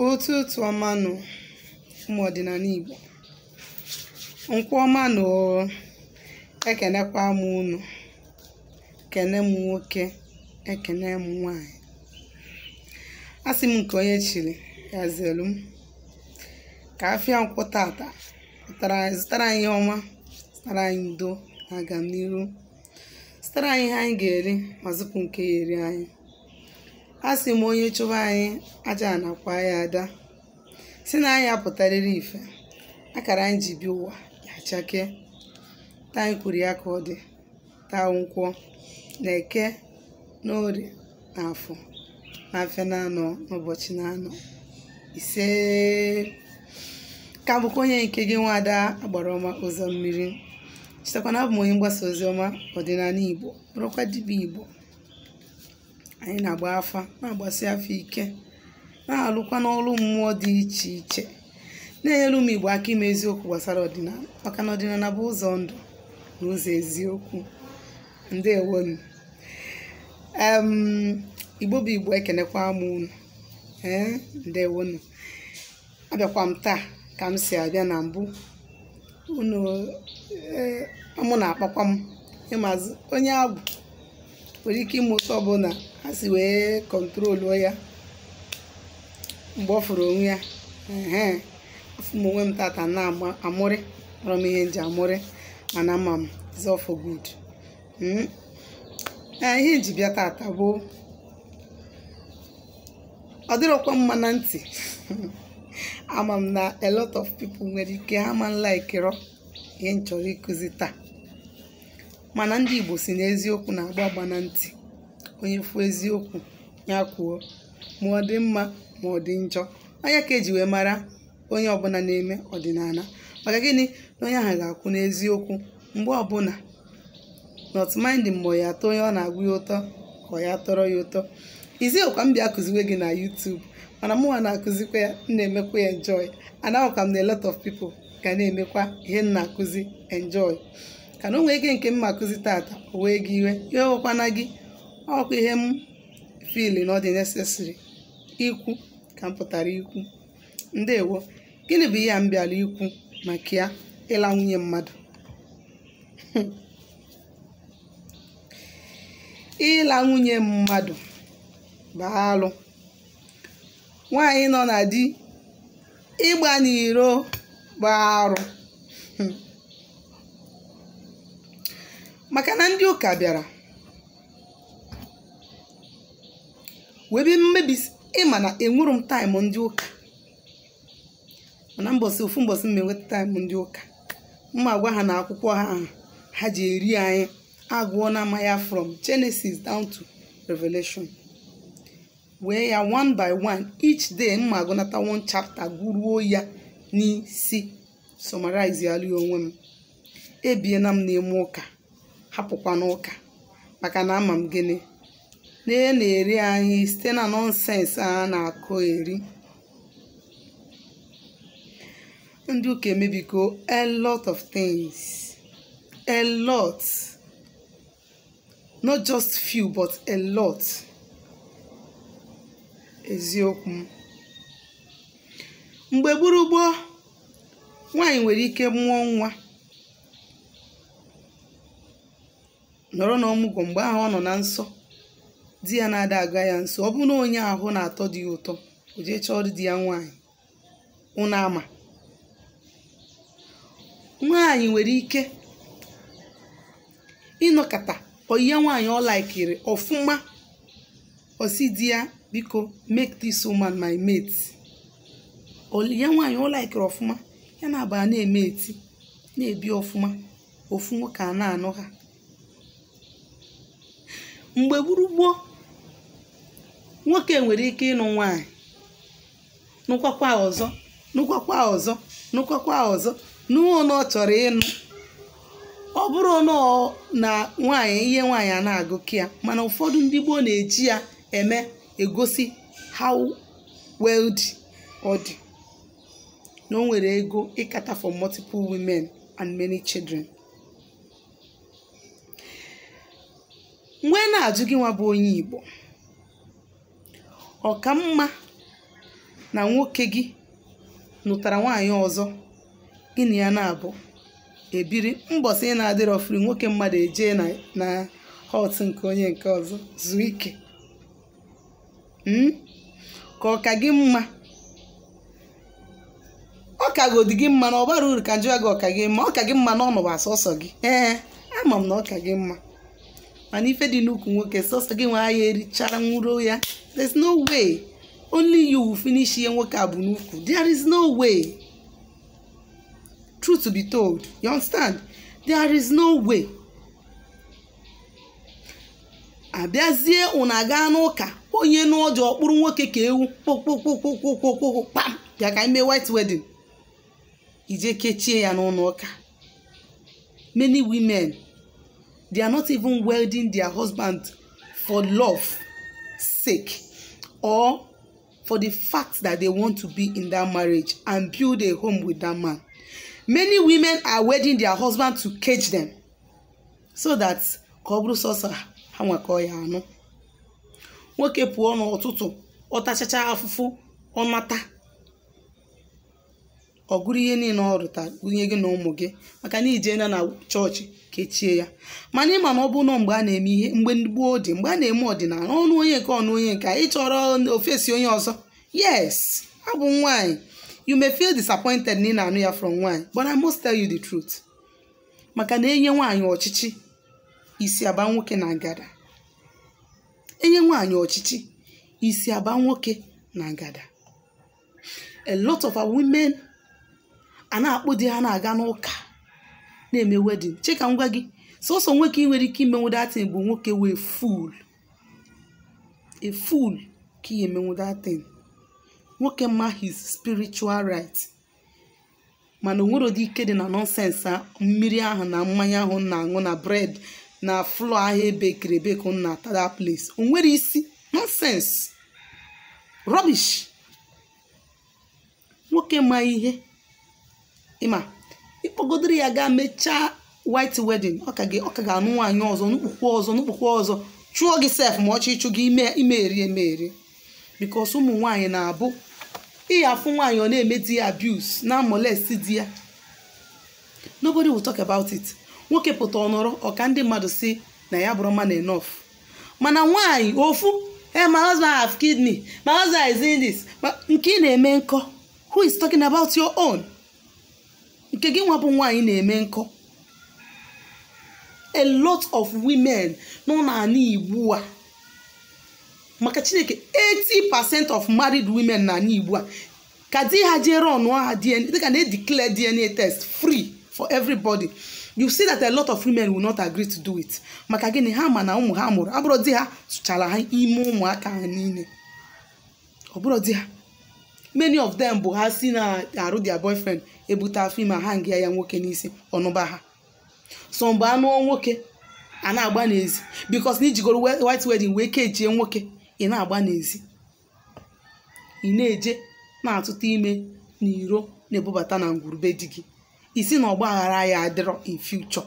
Ụtụtụ ọma nụ ụmụ ọdịnala Igbo, nkwụ ọma nụ oo. Ekenekwa m unu, kene m nwoke, ekene m nwaanyị. Asị m nke onye chiri ya zelu m, ka afịa nkwụ tata pụtara anyị, zụtara anyị ihe ọma, zụtara anyị udo na agamnihu, zụtara anyị ihe anyị ga-eri ma zụpụ nke ya eri anyị. Asị m onye chụba anyị aja nakwa ya ada, si na anyị apụtarịrị ife akara anyị ji bịa ụwa ya chake. Taa anyị kwuru ya ka ọ dị, taa nkwọ na eke na orie na afọ na afịa na-anọ n'ụbọchị na-anọ ise. Ka bụkwa onye nke gị, nwaada agbara ọma ụzọ mmiri. Chetakwa na abụ m onye mgbasa ozi ọma ọdịnala Igbo, bụrụkwa dibịa Igbo. Anyị na-agba afa, na-agbasi afa ike, na-alụkwa n'ọrụ mmụọ dị iche iche, na-enyere ụmụ Igbo aka ime eziokwu gbasara ọdịnala, maka na ọdịnala bụ ụzọ ndụ na ụzọ eziokwu. Ndewonu. Igbo bụ Igbo, ekenekwa m unu. Ee, ndewonu. Abịakwa m taa ka m si abịa na mbụ unu. Ee, mụ na-akpakwa m ịmazụ onye agwụ nwere ike ime ụtọ ọbụla ha si wee kọntroluo ya mgbe ọ fụrụ onwe ya. Ehe, afụ m onwe m tata na-amụrị, mara m ihe nji amụrị, mana ama m is all for good. Ee, ihe nji bịa tata bụ ọ dịrọkwa mma na ntị. Ama m na a lot of people nwere ike ha ma nlaikirọ ihe m chọrọ ịkụzi taa, mana ndị Igbo si na eziokwu na-agba agba na ntị. Onye fụ eziokwu ya kwuo, ma ọ dị mma ma ọ dị njọ. Onye ka eji wee mara onye ọbụla na-eme ọdịnala, maka gịnị na onye ahụ ga-akwụ n'eziokwu mgbe ọbụla, not minding ma ya atọ onye ọ na-agwa ya ụtọ ka ọ ya tọrọ ya ụtọ. Iziokwa m bịa akụziwe gị na YouTube, mana mụnwa na-akụzikwa ya, m na-emekwa ya enjoy. Anahụkwa m na a lot of people ga na-emekwa ihe m na-akụzi enjoy. Ka na o nwee ike nke m ma akụzi tata o wee gị iwe, ihe ọkwana gị ọkwa ihe m feel na ọ dị necessary ikwu ka m pụtara ikwu. Ndewo. Gịnị bụ ihe a m bịara ikwu maka ya? Ịla nwunye mmadụ. Ịla nwunye mmadụ bụ alụ. Nwaanyị nọ na di ịgba n'iro bụ arụ. Maka na ndị ụka bịara wee bịa mmebi. Ịma na enwere m taịm ndị ụka, mana mbọsị ofu mbọsị m enweta taịm ndị ụka, mma gwa ha na akwụkwọ ha ahụ ha ji eri anyị agụọ na ama ya from Genesis down to Revelation, wee ya one by one each day mma agụnata one chapter gụruo ya n'isi, summarize ya onwe m. Ebiena m n'ime ụka, hapụkwa n'ụka, maka na ama m gịnị na na-eri anyị site na nọnsensị a na-akụ eri. Ndị ụka emebigo a lot of things, a lot, not just few but a lot. Eziokwu m, mgbe gburugburu nwaanyị nwere ike mụọ nwa nọrọ n'ọmụgwọ, mgbe ahụ ọ nọ na nsọ di ya na-ada aga ya nso. Ọ bụrụ na onye ahụ na-atọ di ya ụtọ, o jee chọọ di ya nwaanyị. Unu ama nwaanyị nwere ike ịnọkọta oyiye nwaanyị ọ laikiri ọfụma, osi di ya biko make this woman my mate. Oyiye nwaanyị ọ laikiri ọfụma, ya na-aba na-eme eti na-ebi ọfụma, ofu nwoke a na-anụ ha. Mgbe gburugburu nwoke nwere ike ịnụ nwaanyị, nụkwakwa ọzọ, nụkwakwa ọzọ, nụkwakwa ọzọ, nụọ na ọ chọrọ ịnụ. Ọ bụrụ na nwaanyị ihe nwaanyị a na-agụkọ ya, mana ụfọdụ ndị gboo na-eji ya eme egosi how wealthy ọ dị, na o nwere ego ịkata for multiple women and many children. Mgbe na-ajụ gị nwa bụ onye Igbo, ọ ka mma Na nwoke gị nụtara nwaanyị ọzọ, gị na ya na-abụ ebiri mbọsị ị na-adịrọ free, nwoke mmadụ ejee na hut nke onye nke ọzọ zuo ike. Ka ọ ka gị mma, ọ ka godi gị mma na ọ bara uru ka njụwa gị, ọ ka gị mma, ọ ka gị mma na ọ nọba sọsọ gị. Ee, ama m na ọ ka gị mma, mana ife dị n'ukwu nwoke sọsọ gị nwe ya erichara nwuro ya. There's no way only you will finish ihe nwoke a bụ n'ukwu. There is no way. Truth to be told, you understand, there is no way. Abịazie unu aga n'ụka, onye n'ọjọ ọkpụrụ nwoke ka ewu kpokpokpokpokpokpokpo kpam, bịa ka ime white wedding, ije kechie ya n'ụlọ ụka. Many women, they are not even wedding their husband for love sake or for the fact that they want to be in that marriage and build a home with that man. Many women are wedding their husband to cage them so that ka ọ bụrụ sọsọ ha nwekọ ya anụ. Nwoke pụọ n'ụtụtụ, ọ tachacha afụfụ, ọ nata, ọ gụrụ ihe niile ọ rụtara gụnye gị na ụmụ gị, maka na ije na chọọchị kechie ya. Mana ịma na ọ bụ nọ mgbe a na-eme ihe, mgbe gboo dị, mgbe a na-eme ọdịnala, ọnụ onye nke ọnụ onye nke ị chọrọ ofesi onye ọzọ. Yes, abụ nwaanyị, you may feel disappointed na ị na-anụ ya from nwaanyị, but I must tell you the truth. Maka na enye nwaanyị ọchịchị, isi aba nwoke na ngada. Enye nwaanyị ọchịchị, isi aba nwoke na ngada. A lot of our women a na-akpụ di ha na-aga n'ụka na-eme wedding. Cheka ngwa gị, sọsọ nwoke ị nwere ike imenwu that thing bụ nwoke wee fool. A fool ka ị emenwu that thing. Nwoke ma his spiritual right, mana o nwere ụdị ike dị na nonsense a, mmiri ahụ na mmanya ahụ na-aṅụ na bread na flour ahụ ebekiri ebeki na ata that place. O nwere isi nonsense, rubbish. Nwoke ma ihe ịma ịkpọgodoro ya gaa mechaa white wedding, ọ ka ga-anụ nwaanyị ọzọ n'ukpukwu ọzọ n'ukpukwu ọzọ, chụọ gị sef ma ọchị ịchụ gị ime eri eme eri. Because ụmụ nwaanyị na-abụ ịya afụ nwaanyị ọ na-eme di ya abuse na molest di ya, nobody will talk about it. Nwoke pụta ọnọrọ ọka ndị mmadụ si na ya bụrụ man enough, mana nwaanyị ofu, hey, my husband have kidney, my husband is in this, nke ị na-eme nkọ, who is talking about your own? Nke gị nwa bụ nwaanyị na-eme nkọ. A lot of women nọ n'ala Igbo a, maka Chineke, 80% of married women n'ala Igbo a ka di ha jee run ha DNA, dịka na declare DNA test free for everybody. You see that a lot of women will not agree to do it. Maka gịnị? Ha ma na ụmụ ha mụrụ abụrụ di ha tụchara ha ime ụmụaka ha niile, ọ bụrụ di ha. Many of them bụ ha si na arụ their boyfriend ebute afọ ime, ha nga ya nwoke n'isi ọnụba ha. So mgbe anụ nwoke a na-agba n'ezi, because na ijigoro white wedding wee kejie nwoke, ị na-agba n'ezi, ị na-eje na-atụta ime n'iro na-ebubata na ngwurube di gị. Isi na ọgba aghara ya adịrọ in future.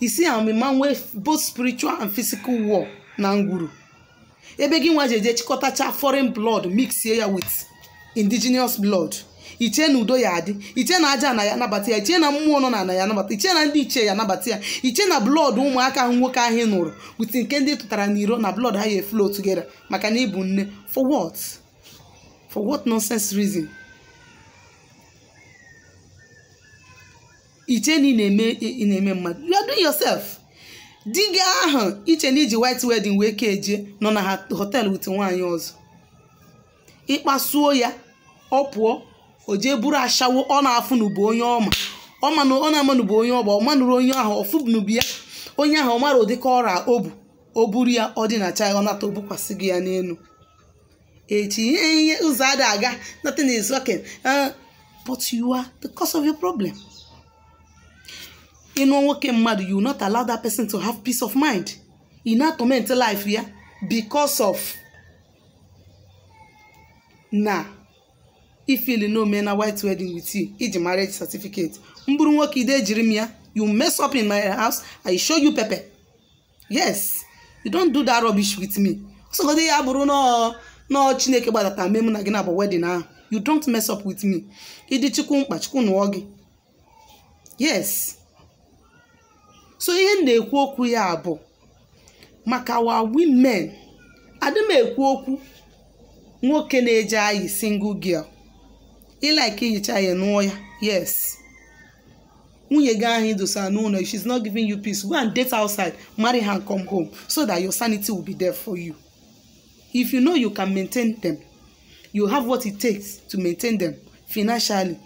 Isi amịma nwee both spiritual and physical war na ngwuru ebe gị nwa jeje chịkọtacha foreign blood mixie ya with indigenous blood. Iche na udo ya adị, iche na aja na ya anabata ya, iche na mmụọ nọ na ana ya anabata, iche na ndị ichie ya anabata ya, iche na blood ụmụaka ahụ nwoke ahụ nụrụ with nke ndị tụtara n'iro na blood ha ya flow together, maka na ịbụ nne. For what? For what nonsense reason? Iche na ị na-eme mmadụ, you are doing yourself. Di gị ahụ iche na iji white wedding wee kejie nọ na hotel with nwaanyị ọzọ, ịkpasuo ya ọ pụọ, o jee buru ashawo ọ na-afụ n'ubu onye ọma, ọ na-ama n'ubu onye ọgba, ọ manụrụ onye ahụ ọfụbnubu ya, onye ahụ ọ mara ụdịka ọra o bu, o buru ya ọ dị na cha ya, ọ nata obukwasị gị ya n'elu. Echi ihe ụzọ ada aga, nothing is working, but you are the cause of your problem. Ịnụ nwoke mmadụ, you not allow that person to have peace of mind. Ị na-torment life ya because of na ifili no me na white wedding with you, iji marriage certificate mbụrụ nwoke ide ejiri m ya. You mess up in my house, I show you pepper. Yes, you don't do that rubbish with me. Ọsọgodi ya bụrụ nọọ Chineke gbadata mee mụ na gị na bụ wedding ahụ, You don't mess up with me. Ịdị Chukwu mkpa, Chukwu nụọ gị. Yes. So ihe m na-ekwu okwu ya bụ maka our women. Adị m ekwu okwu nwoke na-eje ayi single girl. Ị like ihicha ya, nụọ ya. Yes. Nwunye gị ahụ idosa n'ụlọ, if she's not giving you peace, go and date outside, marry her and come home so that your sanity will be there for you. If you know you can maintain them, you have what it takes to maintain them financially.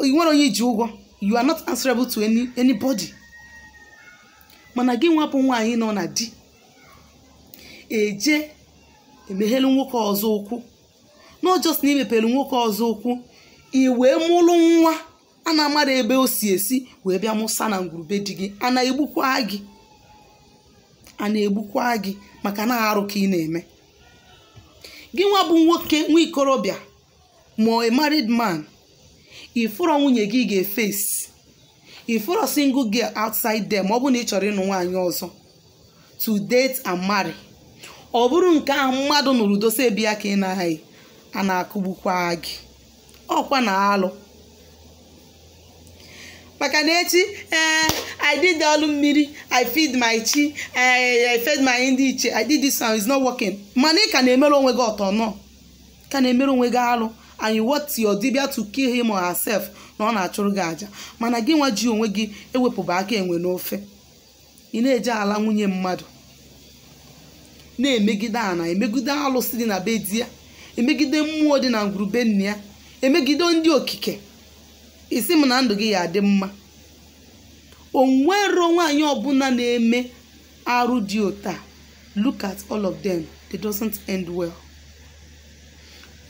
You nwere onye iji ụgwọ, you are not answerable to anybody. Mana gị nwapụ nwaanyị nọ na di eje emeghelu nwoke ọzọ ụkwụ, not just na imepere nwoke ọzọ ụkwụ, i wee mụrụ nwa a na-amara ebe o si esi wee bịa mụsa na ngwurube di gị. A na-egbukwa gị, a na-egbukwa gị maka na arụ ka ị na-eme. Gị nwa bụ nwoke, nwa ikorobịa ma a married man, ifụrọ nwunye gị ga-efesi, ifụrọ single girl outside there, ma ọ bụ na ị chọrọ ịnụ nwaanyị ọzọ to date and marry, ọ bụrụ nke ahụ mmadụ nụrụ dosa ebi ya ka ị na-aghị, a na-akụgbukwa gị. Ọkwa na alụ maka na echi, ee, I did ọlụ mmiri, I feed my chi, I fed my ndị iche, I did this one, is not working. Mana ị ka na-emere onwe gị ọtọ nọ ka na-emere onwe gị alụ, and you want your dibia to kill him or herself na ọ na-achụrụ gị aja. Mana gị nwa ji onwe gị ewepụba aka enwe n'ofe, ị na-eje ala nwunye mmadụ, na-emegide ana, emegide alụsị dị na be di ya, emegide mmụọ dị na ngwurube nna ya, emegide ndị okike. Isi m na ndụ gị ya adị mma. O nwero nwaanyị ọbụla na-eme arụ dị ụta. Look at all of them, they doesn't end well.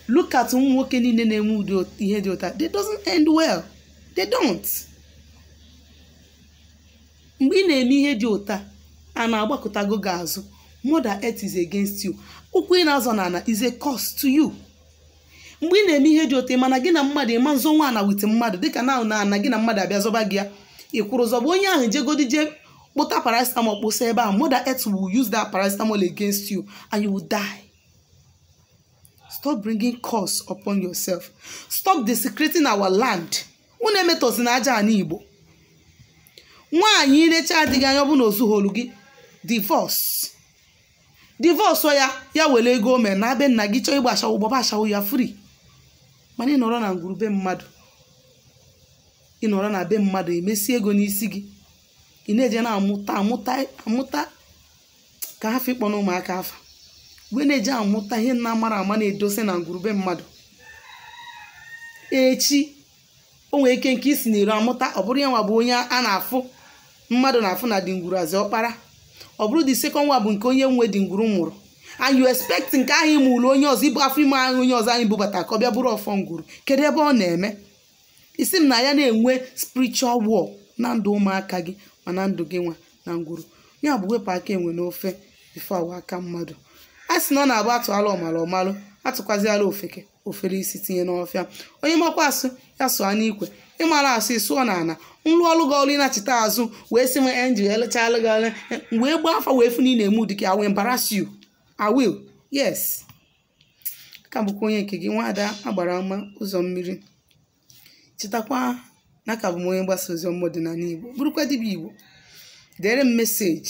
Look at ụmụ nwoke niile na-enwe ụdị ihe dị ụta, they doesn't end well. They don't. Mgbe ị na-eme ihe dị ụta, a na-agbakọtago gị azụ. Mother Earth is against you. Ụkwụ ị na-azọ n'ala is a curse to you. Mgbe ị na-eme ihe dị ụtọ, mana gị na mmadụ ịma nzọ nwa ana with mmadụ, dịka na na ana gị na mmadụ abịa zọba gị ya, ị kwụrụ zọba onye ahụ, jegodi jee kpụta paracetamol kpụsa ebe ahụ, Mother Earth will use that paracetamol against you and you will die. Stop bringing curse upon yourself. Stop desecrating our land. Unu emetọsi na aja ana Igbo. Nwaanyị irecha adịghị anya, ọ bụ na ozugholu gị, divorce, divorce ya. Ya were ego o mere na be nna gị, chọọ ịgba ashawo, gbaba ashawo ya free. Mana ị nọrọ na ngwurube mmadụ, ị nọrọ na be mmadụ, emesi ego n'isi gị, ị na-eje na-amụta amụta amụta ka ha ịkpọ na ụmụaka afa, wee na-eje amụta ihe nna mara ama na-edose na ngwurube mmadụ. Echi o nwere ike nke isi na-ero amụta, ọ bụrụ ya nwa bụ onye a na-afụ, mmadụ na-afụ na dị ngwuru azi ọkpara, ọ bụrụ the second one bụ nke onye nwe dị ngwuru nwụrụ, and you expect nke ahụ ime ụlọ onye ọzọ, ibu afọ ime ahụ onye ọzọ anyị bubata ka ọ bịa bụrụ ọfọ ngwuru. Kedu ebe ọ na-eme? Isi m na ya na-enwe spiritual war na ndụ ụmụaka gị, ma na ndụ gị nwa na ngwuru ya. Bụ wepụ aka enwe n'ofe before awa aka mmadụ. A sị na ọ na-abụ atụala ọmara ọmalụ, atụkwaziala ofeke ofere isi tinye n'ọfịa. Onye makwa asụ ya sụọ n'ikwe, ịmara asụ ịsụọ n'ala. Nlụ ọlụ gị ọlụ, ịnachite azụ wee sị m enji elechalụ gị ọlụ, wee gbaa afa, wee fụ na ị na-eme ụdị ka I will embarrass you. I will. Yes, ka bụkwa onye nke gị, nwaada agbara ama ụzọ mmiri. Chetakwa na ka bụ m onye mgbasa ozi ọma ọdịnala Igbo, bụrụkwa dibịa Igbo. Dere m message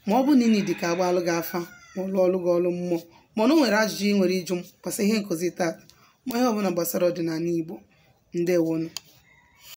ma ọ bụ na ị dị ka agbalụ gị afa, ma ọ lụọ ọlụ gị ọlụ mmụọ, mana o nwere ajụjụ ị nwere ịjụ m gbasara ihe nkụzi taata, ma ihe ọbụla gbasara ọdịnala Igbo. Ndewonu.